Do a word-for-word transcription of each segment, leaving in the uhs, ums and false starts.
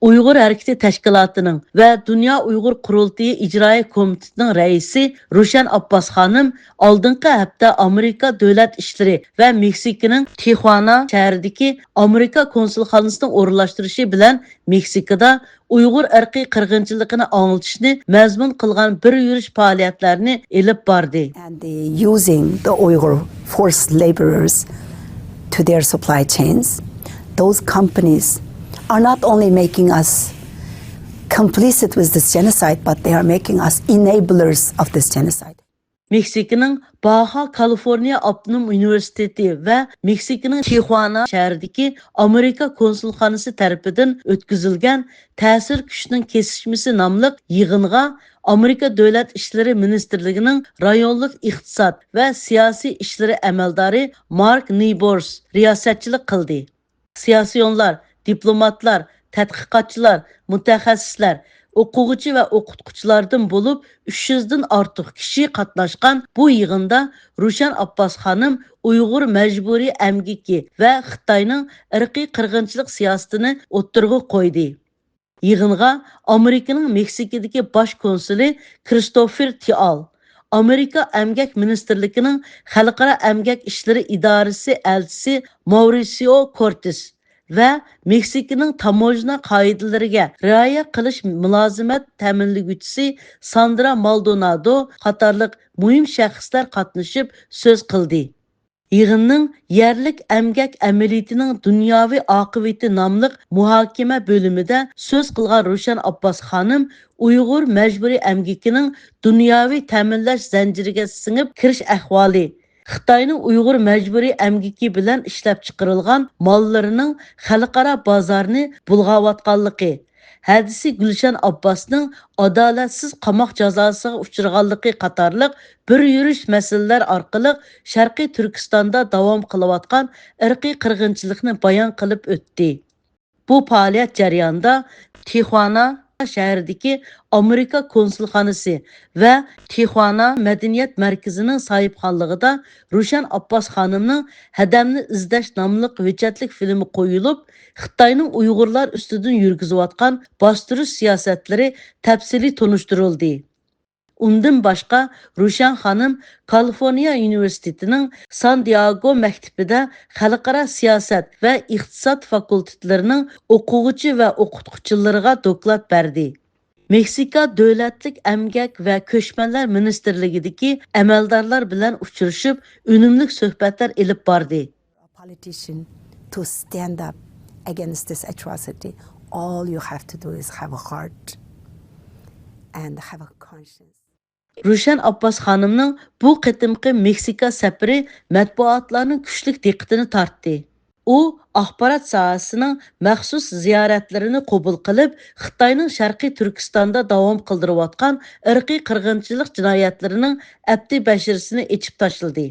ئۇيغۇر ھەرىكىتى تەشكىلاتىنىڭ ۋە دۇنيا ئۇيغۇر قۇرۇلتىيى ئىجرائىيە كومىتېتىنىڭ رەئىسى روشەن ئابباس خانىم ئالدىنقى ھەپتە ئامېرىكا دۆلەت ئىشلىرى ۋە مېكسىكىنىڭ تىخۇانا شەھىرىدىكى ئامېرىكا كونسۇلخانىسىنىڭ ئورۇنلاشتۇرۇشى بىلەن مېكسىكىدا ئۇيغۇر ئىرقىي قىرغىنچىلىقىنى ئاڭلىتىشنى مەزمۇن قىلغان بىر يۈرۈش پائالىيەتلەرنى ئېلىپ باردى. And the using the Uyghur forced laborers to their supply chains, those companies are not only making us complicit with this genocide, but they are making us enablers of this genocide. مېكسىكىنىڭ باخا كالىفورنىيە ئاپتونوم ئۇنىۋېرسىتېتى ۋە مېكسىكىنىڭ تىخۇانا شەھىرىدىكى ئامېرىكا كونسۇلخانىسى تەرىپىدىن ئۆتكۈزۈلگەن تەسىر كۈچىنىڭ كېسىشمىسى ناملىق يىغىنغا ئامېرىكا دۆلەت ئىشلىرى مىنىستىرلىكىنىڭ رايونلۇق ئىقتىساد ۋە سىياسىي ئىشلىرى ئەمەلدارى مارك نىيبورس رىياسەتچىلىك قىلدى. سىياسىيونلار، دىپلوماتلار، تەتقىقاتچىلار، مۇتەخەسسىسلەر، ئوقۇغۇچى ۋە ئوقۇتقۇچىلاردىن بولۇپ ئۈچ يۈزدىن ئارتۇق كىشى قاتناشقان بۇ يىغىندا روشەن ئابباس خانىم ئۇيغۇر مەجبۇرىي ئەمگىكى ۋە خىتاينىڭ ئىرقىي قىرغىنچىلىق سىياسىتىنى ئوتتۇرىغا قويدى. يىغىنغا ئامېرىكىنىڭ مېكسىكىدىكى باش كونسۇلى كرىستوفېر تىئال، ئامېرىكا ئەمگەك مىنىستىرلىكىنىڭ خەلقئارا ئەمگەك ئىشلىرى ئىدارىسى ئەلچىسى ماۋرىسىئو كورتېس ۋە مېكسىكىنىڭ تاموژنا قائىدىلىرىگە رىئايە قىلىش مۇلازىمەت تەمىنلىگۈچىسى ساندرا مالدونادو قاتارلىق مۇھىم شەخسلەر قاتنىشىپ سۆز قىلدى. يىغىننىڭ يەرلىك ئەمگەك ئەمەلىيىتىنىڭ دۇنياۋى ئاقىۋىتى ناملىق مۇھاكىمە بۆلۈمىدە سۆز قىلغان روشەن ئابباس خانىم ئۇيغۇر مەجبۇرىي ئەمگىكىنىڭ دۇنياۋى تەمىنلەش زەنجىرىگە سىڭىپ كىرىش ئەھۋالى، خىتاينىڭ ئۇيغۇر مەجبۇرىي ئەمگىكى بىلەن ئىشلەپچىقىرىلغان ماللىرىنىڭ خەلقئارا بازارنى بۇلغاۋاتقانلىقى، ھەدىسى گۈلشەن ئابباسنىڭ ئادالەتسىز قاماق جازاسىغا ئۇچرىغانلىقى قاتارلىق بىر يۈرۈش مەسىلىلەر ئارقىلىق شەرقىي تۈركىستاندا داۋام قىلىۋاتقان ئىرقىي قىرغىنچىلىقنى بايان قىلىپ ئۆتتى. بۇ پائالىيەت جەريانىدا تىخۇانا شەھىرىدىكى ئامېرىكا كونسۇلخانىسى ۋە تىخۇانا مەدەنىيەت مەركىزىنىڭ ساھىبخانلىقىدا روشەن ئابباس خانىمنىڭ ھەدەمنى ئىزدەش ناملىق ھۆججەتلىك فىلىمى قويۇلۇپ، خىتاينىڭ ئۇيغۇرلار ئۈستىدىن يۈرگۈزۈۋاتقان باستۇرۇش سىياسەتلىرى تەپسىلىي تونۇشتۇرۇلدى. ئۇندىن باشقا، روشەن خانىم كالىفورنىيە ئۇنىۋېرسىتېتىنىڭ سان دىياگو مەكتىپىدە خەلقئارا سىياسەت ۋە ئىقتىساد فاكۇلتېتلىرىنىڭ ئوقۇغۇچى ۋە ئوقۇتقۇچىلىرىغا دوكلات بەردى. مېكسىكا دۆلەتلىك ئەمگەك ۋە كۆچمەنلەر مىنىستىرلىكىدىكى ئەمەلدارلار بىلەن ئۇچرىشىپ، ئۈنۈملۈك سۆھبەتلەر ئېلىپ باردى. A politician to stand up against this atrocity, all you have to do is have a heart and have a conscience. روشەن ئابباس خانىمنىڭ بۇ قېتىمقى مېكسىكا سەپىرى مەتبۇئاتلارنىڭ كۈچلۈك دىققىتىنى تارتتى. ئۇ ئاخبارات ساھەسىنىڭ مەخسۇس زىيارەتلىرىنى قوبۇل قىلىپ، خىتاينىڭ شەرقىي تۈركىستاندا داۋام قىلدۇرۇۋاتقان ئىرقىي قىرغىنچىلىق جىنايەتلىرىنىڭ ئەپتى بەشىرىسىنى ئېچىپ تاشلىدى.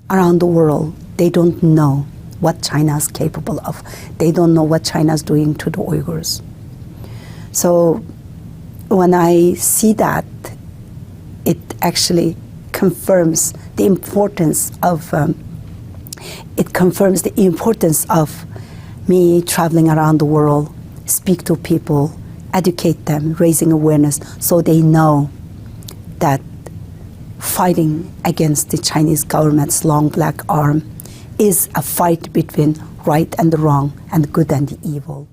Around the world, they don't know what China is capable of. They don't know what China is doing to the Uyghurs. So when I see that, it actually confirms the importance of um, it confirms the importance of me traveling around the world, speak to people, educate them, raising awareness so they know that fighting against the Chinese government's long black arm is a fight between right and the wrong and good and the evil.